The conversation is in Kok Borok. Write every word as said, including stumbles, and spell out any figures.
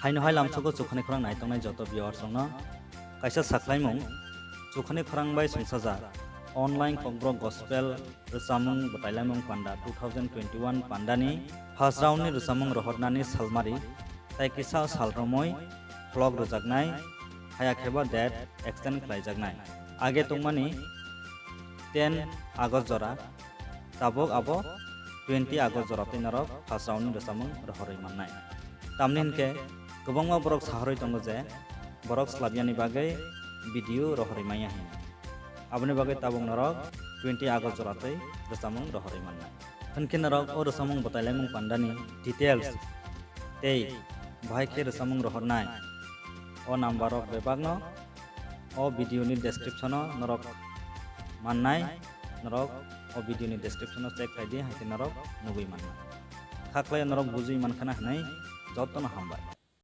Haino hai lamsogo Chukhani khorang naitongnai joto viewers rokno kaisa sakhlaimung, Chukhani khorang bai sungsajak online Kokborok Gospel rwchapmung bwtailaimung panda two thousand twenty-one pandani first round ni rwchapmung rohornani salmari tai kisa sal romwi khlok rwjaknai, haya kheba date extend khlaijaknai. Age tongmani ten August jora, tabuk abo twenty August jora tei norok first round ni rwchapmung rohorwi mannai. Tamni hwnkhe kwbangma borok saharwi tongo je borok slabiyani bagwi video rohorwi manya hwnwi. Aboni bagwi tabuk norok twenty August jora tei rwchapmung rohorwi mannai. Hwnkhe norok o rwchapmung bwtailaimung pandani details tei bahai khe rwchapmung rohornai o number rok bebakno o video ni description o norok mannai, norok o video ni description o check khlai di, hai khe norok nugwi mannai. Kha khlai norok bujui mankha na hwnwi jotono hambai.